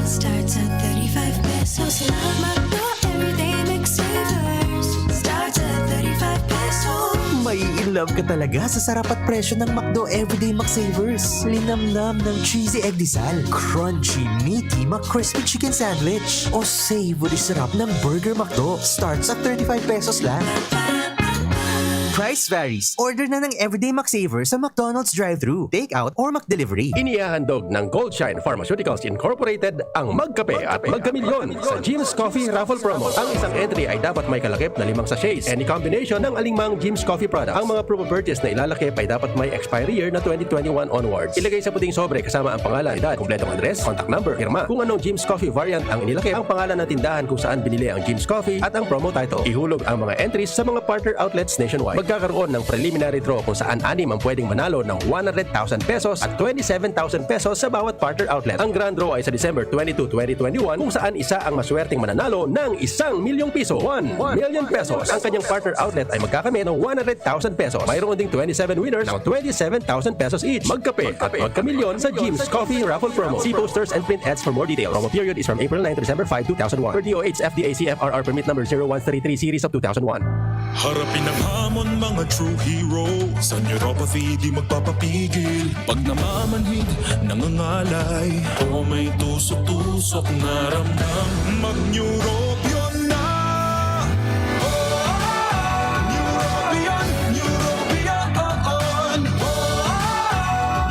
Starts at thirty-five pesos lang. McDo Everyday McSavers. Starts at thirty-five pesos. Mai-in love ka talaga sa sarap at presyo ng McDo Everyday McSavers. Linamnam ng cheesy egg disal, crunchy, meaty, McCrispy chicken sandwich, o savory sarap ng Burger McDo. Starts at thirty-five pesos lang. Price varies. Order na ng Everyday McSaver sa McDonald's drive-thru, take-out, or McDelivery. Inihahandog ng Goldshine Pharmaceuticals Incorporated ang Magkape at Magkamilyon sa Jim's Coffee Raffle Promo. Ang isang entry ay dapat may kalakip na limang sachets, any combination ng alingmang Jim's Coffee product. Ang mga promo purchase na ilalakip ay dapat may expiry year na twenty twenty-one onwards. Ilagay sa puting sobre kasama ang pangalan, edad, kompletong address, contact number, pirma. Kung anong Jim's Coffee variant ang inilakip, ang pangalan ng tindahan kung saan binili ang Jim's Coffee at ang promo title. Ihulog ang mga entries sa mga partner outlets nationwide. Magkakaroon ng preliminary draw kung saan anim ang pwedeng manalo ng one hundred thousand pesos at twenty-seven thousand pesos sa bawat partner outlet. Ang grand draw ay sa December twenty-two, twenty twenty-one, kung saan isa ang maswerteng mananalo ng isang milyong piso, one million pesos. Ang kanyang partner outlet ay magkakamit ng one hundred thousand pesos. Mayroon ding twenty-seven winners ng twenty-seven thousand pesos each. Magkape at magkamilyon sa Jim's Coffee Raffle Promo. See posters and print ads for more details. Promo period is from April nine to December five, two thousand one. Per D O H F D A C F R R permit number zero one three three series of two thousand one. Harapin ang hamon, mga true hero. Sa neuropathy di magpapapigil. Pag namamanhid, nangangalay, o may tusok-tusok na ramdam, mag-Neurobion na! Oh, Neurobion, Neurobion, oh, oh.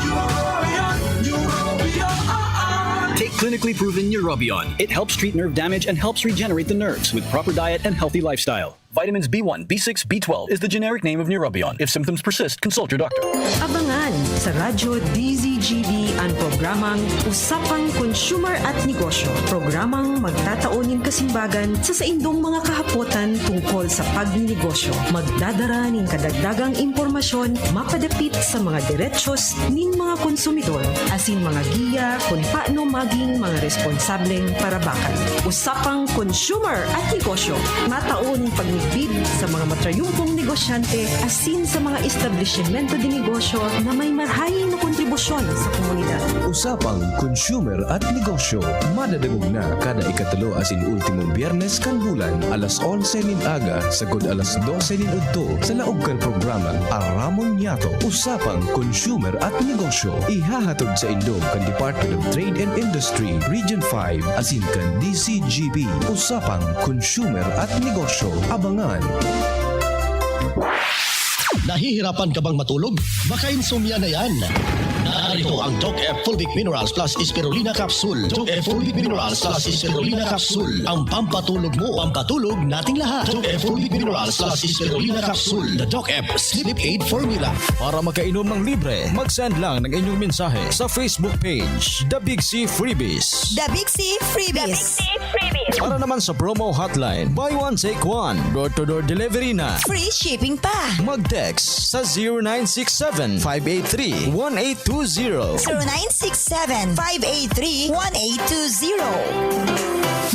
Neurobion, Neurobion, oh, oh. Take clinically proven Neurobion. It helps treat nerve damage and helps regenerate the nerves with proper diet and healthy lifestyle. Vitamins B one, B six, B twelve is the generic name of Neurobion. If symptoms persist, consult your doctor. Abangan sa Radyo D Z G B an programang Usapang Consumer at Negosyo. Programang magtatao nin kasimbagan sa saindong mga kahapotan tungkol sa pagninegosyo. Magdadara nin kadagdagang impormasyon mapadapit sa mga derechos nin mga konsumidor asin mga giya kun paano maging mga responsableng parabakan. Usapang Consumer at Negosyo, matao nin pagmidbid sa mga matrayumpong negosyante asin sa mga establisimento de negosyo na may marahay na kontribusyon sa komunidad. Usapang Consumer at Negosyo, madadangog na kada ikatulo asin ultimong Biyernes kan bulan, alas onse nin aga sagkod alas dose nin udto, sa laog kan programang Aramon Niyato, Usapang Consumer at Negosyo. Ihahatod saindo kan Department of Trade and Industry, Region five, asin kan D C G B. Usapang Consumer at Negosyo. Abangan! Nahihirapan ka bang matulog? Baka insomnia na yan. Narito ang Doc F Fulvic Minerals Plus Spirulina Capsule. Doc F Fulvic Minerals Plus Spirulina Capsule. Ang pampatulog mo, pampatulog nating lahat. Doc F Fulvic Minerals Plus Spirulina Capsule. The Doc F Sleep Aid Formula. Para makainom ng libre, mag-send lang ng inyong mensahe sa Facebook page, The Big C Freebies. The Big C Freebies. Para naman sa promo hotline, buy one, take one. Door-to-door delivery na. Free shipping pa. Mag-text sa zero nine six seven, five eight three, one eight two zero. zero nine six seven, five eight three, one eight two zero.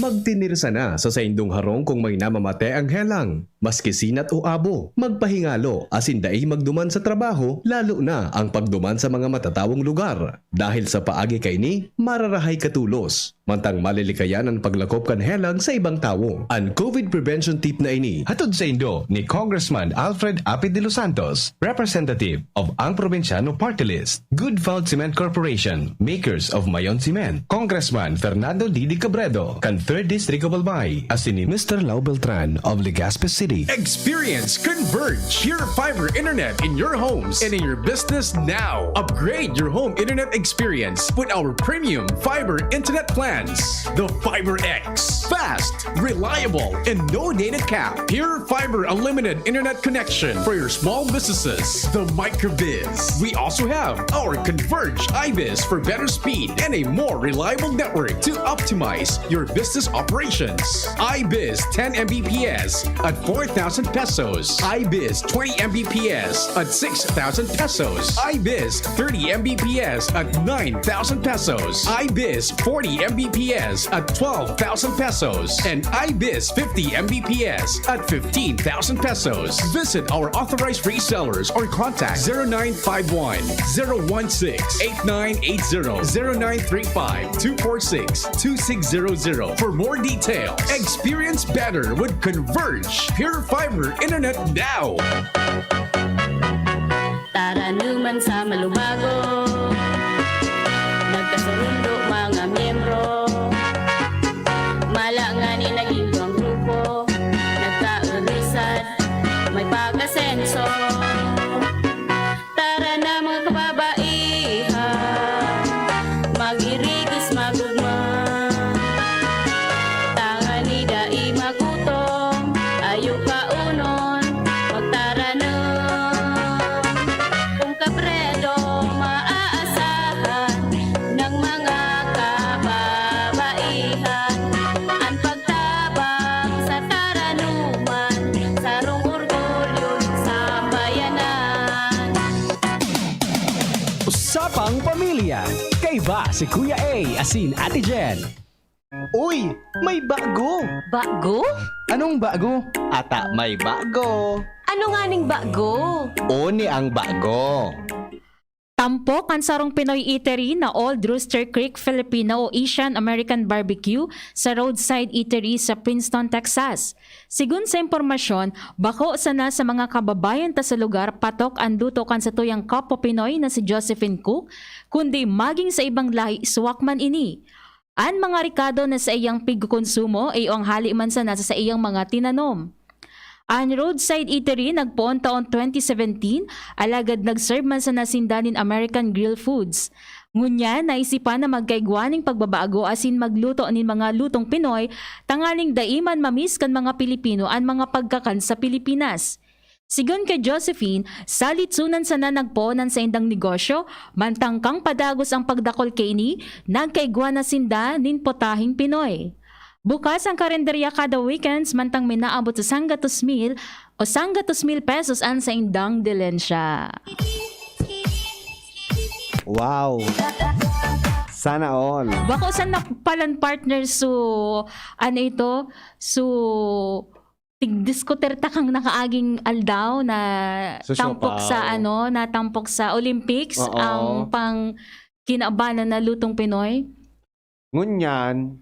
Magtinirsa na sa saindong harong kung may namamate ang helang. Maski sinat o abo, magpahingalo, asin dai magduman sa trabaho, lalo na ang pagduman sa mga matatawong lugar. Dahil sa paagi kaini, mararahay ka tolos. Mantang malilikayan an paglakop kan helang sa ibang tawo. An COVID prevention tip na ini, hatod saindo ni Congressman Alfred Apid de los Santos, representative of Ang Probinsyano Party List, Good Felt Cement Corporation, makers of Mayon Cement, Congressman Fernando Didi Cabredo, kan Third District of Albay, asin ni Mister Lau Beltran of Legazpi City. Experience Converge Pure Fiber Internet in your homes and in your business now. Upgrade your home internet experience with our premium fiber internet plans. The Fiber X. Fast, reliable, and no data cap. Pure Fiber Unlimited Internet Connection for your small businesses. The Microbiz. We also have our Converge iBiz for better speed and a more reliable network to optimize your business operations. iBiz ten M B P S at four thousand pesos. iBiz twenty M B P S at six thousand pesos. iBiz thirty M B P S at nine thousand pesos. iBiz forty M B P S at twelve thousand pesos. And iBiz fifty M B P S at fifteen thousand pesos. Visit our authorized resellers or contact zero nine five one, zero one six, eight nine eight zero, zero nine three five, two four six, two six zero zero for more details. Experience better with Converge Pure Fiber Internet now. Taranuman sa malubago, nagkasurundo mga miyembro. Mala ngani naging duwang grupo, nagkaulisan, may pag-asenso. Si Kuya A asin Ate Jen. Uy, may bago! Bago? Anong bago? Ata may bago. Ano nga ning bago? Oni ang bago. Tampok an sarong Pinoy eatery na Old Rooster Creek Filipino o Asian American Barbecue sa roadside eatery sa Princeton, Texas. Sigon sa impormasyon, bako sana sa mga kababayan ta sa lugar patok an luto kan satuyang kapwa Pinoy na si Josephine Cook, kundi maging sa ibang lahi, suwak man ini. An mga rekado na saiyang pigkokonsumo iyo ang hali man sana sa saiyang mga tinanom. An roadside eatery nagpoon taon twenty seventeen, alagad nag-serve man sana sinda nin American Grill Foods. Ngunyan, naisipan na magkaigwa nin pagbabago asin magluto nin mga lutong Pinoy, tanganing dai man ma-miss kan mga Pilipino an mga pagkakan sa Pilipinas. Sigon ki Josephine, salitsunan sana nagpoon an saindang negosyo, mantang kan padagos an pagdakul kaini, nagkaigwa na sinda nin potaheng Pinoy. Bukas an karenderya kada weekends, mantang minaabot sa sanggatos mil o sanggatos mil pesos an saindang dilensya. Wow! Sana all. Bako sana palan partner, so, ano ito? So, tig-diskutir ta kan nakaaging aldaw na Sa tampok Siopao. sa, ano, na tampok sa Olympics, Oo. ang pang kinabanan na lutong Pinoy. Ngunyan,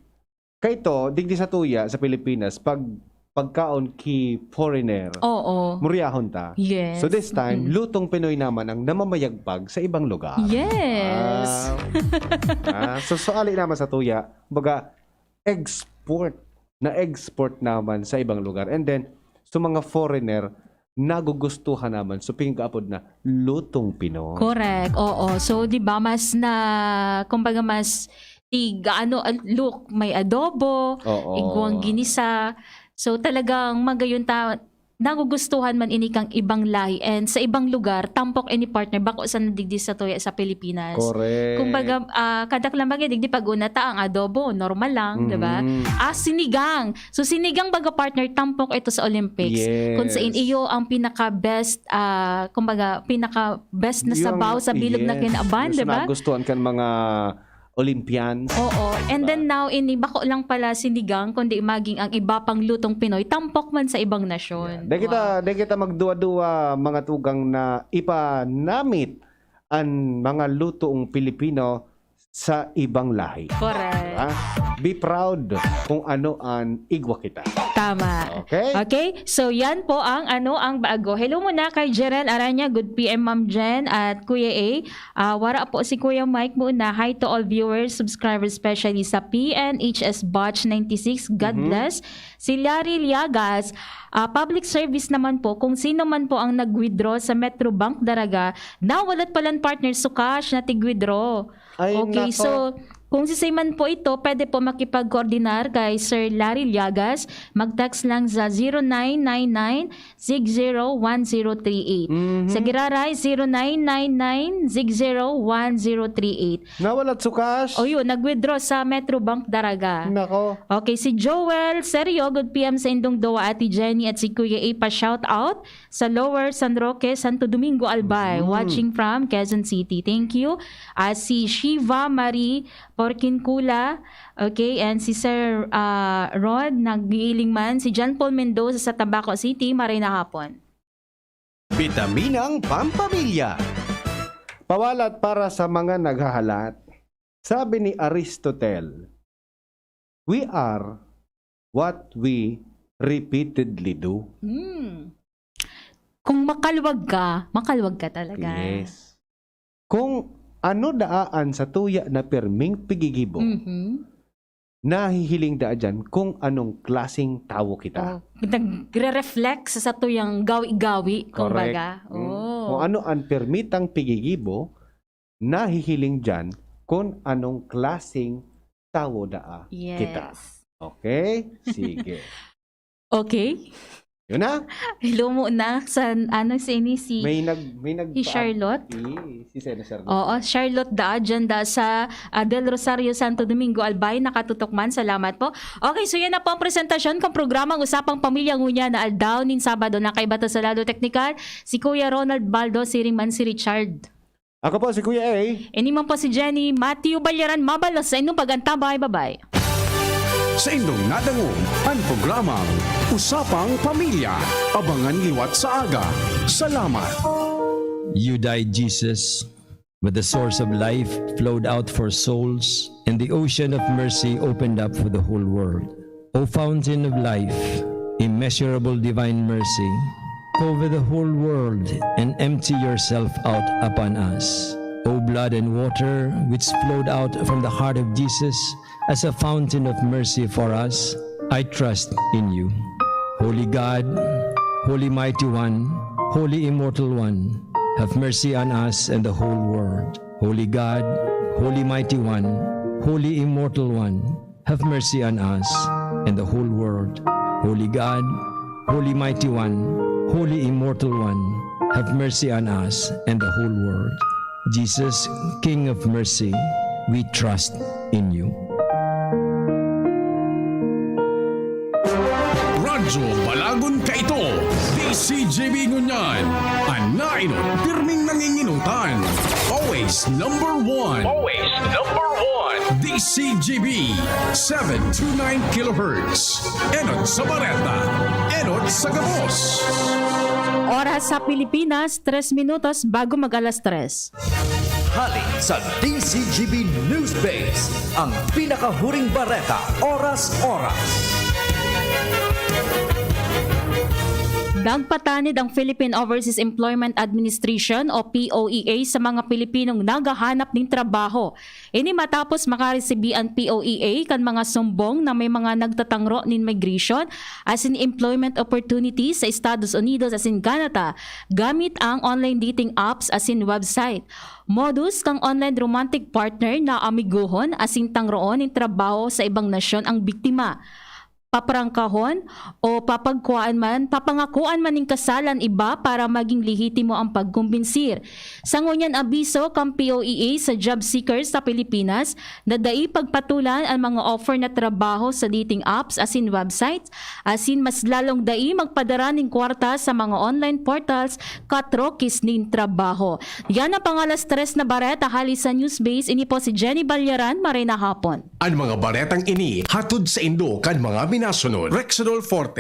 kaito, digdi sa tuya, sa Pilipinas, pag, pagkaon ki foreigner, Oo. muriahon ta. Yes. So this time, Mm-mm. lutong Pinoy naman ang namamayagpag sa ibang lugar. Yes. Ah. Ah, so, so ali naman sa tuya, baga, export, na-export naman sa ibang lugar. And then, sa mga foreigner, nagugustuhan naman. So, pinag-aapod na lutong Pinoy. Correct. Oo. So, di ba, mas na, kumbaga, mas tig, ano, ah, look, may adobo, Oo. igwang ginisa. So, talagang magayon ta, nagugustuhan man ini kang ibang lahi and sa ibang lugar, tampok ini partner, bako sa nadigdi sa tuya sa Pilipinas. Correct. Kumbaga, ah, kadaklan bagay, digdi pag una ta, ang adobo, normal lang, di ba? Mm. Ah, sinigang. So, sinigang baga partner, tampok ito sa Olympics. Yes. Kung saan iyo ang pinaka-best, ah, kumbaga, pinaka-best na Yung, sabaw sa bilog na yes. kinaban, Yung di ba? nagustuhan kan mga Olympians. Oo. And Diba? then now, ini bako lang pala sinigang, kundi maging ang iba pang lutong Pinoy, tampok man sa ibang nasyon. Yeah. Di kita, Wow. di kita magduwa-duwa, mga tugang, na ipanamit an mga lutong Pilipino sa ibang lahi. Correct. Diba? Be proud kung ano an igwa kita. Tama. Okay? Okay? So, yan po ang ano, ang bago. Hello muna kay Jerel Aranya. Good P M, Ma'am Jen at Kuya A. Ah, wara po si Kuya Mike muna. Hi to all viewers, subscribers, especially sa P N H S Batch ninety-six. God Mhm. bless. Si Larry Liagas, ah, public service naman po, kung sino man po ang nag-withdraw sa Metro Bank Daraga, nawalat palan partner, so cash na tig-withdraw. Ay, Okay, nako. so, kung sisay man po ito, pwede po makipag-coordinar kay Sir Larry Liagas. Mag-text lang sa zero nine nine nine six zero one zero three eight. Mhm. Sa Giraray, zero nine nine nine six zero one zero three eight. Nawalat so cash? O yun, nag-withdraw sa Metro Bank Daraga. Nako. Okay, si Joel Serio, good P M sa indong duwa, Ate Jenny at si Kuya A, pa-shout out sa Lower San Roque, Santo Domingo, Albay, Mhm. watching from Quezon City. Thank you. Ah, si Shiva Marie Porkincula, okay, and si Sir, ah, Rod, nag-iiling man. Si John Paul Mendoza sa Tabaco City, maray na hapon. Bitaminang Pampamilya. Pawalat para sa mga naghahalat. Sabi ni Aristotle, "We are what we repeatedly do." Hmm. Kung makaluwag ka, makaluwag ka talaga. Yes. Kung ano daa an satuya na pirming pigigibo, Mhm. nahihiling daa diyan kung anong klaseng tawo kita. Oh, nagre-reflect sa satuyang gawi-gawi, Correct. kumbaga. Mm. Oh. Kung ano ang pirmitang pigigibo, nahihiling diyan kung anong klaseng tawo daa Yes. kita. Okay? Sige. Okay. Yun na. Hello muna sa, ano, si ini, si May nag-, may nag-, si Charlotte. Si, si Sena Charlotte. Oo, Charlotte da, dyan da sa, ah, Del Rosario, Santo Domingo, Albay, nakatutok man. Salamat po. Okay, so yan na po ang presentasyon kang programang Usapang Pamilya ngunyan na aldaw nin Sabado. Nakaiba ta sa lado teknikal, si Kuya Ronald Baldo, siring man si Richard. Ako po si Kuya A. Ini man po si Jenny Matthew Balyaran, mabalos sa inyong pag-antabay. Bye-bye. Sa indong nadangog an programang Usapang Pamilya. Abangan liwat sa aga. Salamat. You died, Jesus, but the source of life flowed out for souls, and the ocean of mercy opened up for the whole world. O fountain of life, immeasurable divine mercy, cover the whole world and empty yourself out upon us. O blood and water, which flowed out from the heart of Jesus as a fountain of mercy for us, I trust in you. Holy God, Holy Mighty One, Holy Immortal One, have mercy on us and the whole world. Holy God, Holy Mighty One, Holy Immortal One, have mercy on us and the whole world. Holy God, Holy Mighty One, Holy Immortal One, have mercy on us and the whole world. Jesus, King of Mercy, we trust in you. Radyo Balagon Kaito, D C G B ngunyan, an nainot pirming nanginginutan. Always number one. Always number one. D C G B, seven two nine kilohertz. Enot sa bareta, enot sa gabos. Oras sa Pilipinas, tres minutos bago mag-alas tres. Hali sa D C G B News Base, ang pinakahuring bareta, oras-oras. Nagpatanid ang Philippine Overseas Employment Administration o P O E A sa mga Pilipinong naghahanap nin trabaho. Ini matapos makaresibi an P O E A kan mga sumbong na may mga nagtatangro nin migration asin employment opportunities sa Estados Unidos asin Canada gamit ang online dating apps asin website. Modus kan online romantic partner na amigohon asin tangroon nin trabaho sa ibang nasyon ang biktima. Paprangkahon o papagkuhaan man, papangakuan man nin kasal an iba para magin lehitimo ang pagkombinsir. Sa ngunyan abiso kan P O E A sa job seekers sa Pilipinas na dai pagpatulan an mga offer na trabaho sa dating apps asin websites, asin mas lalong dai magpadara nin kwarta sa mga online portals katrokis nin trabaho. Yan ang pangalas tres na bareta hali sa Newsbase. Ini po si Jenny Balyaran. Maray na hapon. An mga baretang ini hatod saindo kan mga minasunod: Rexidol Forte,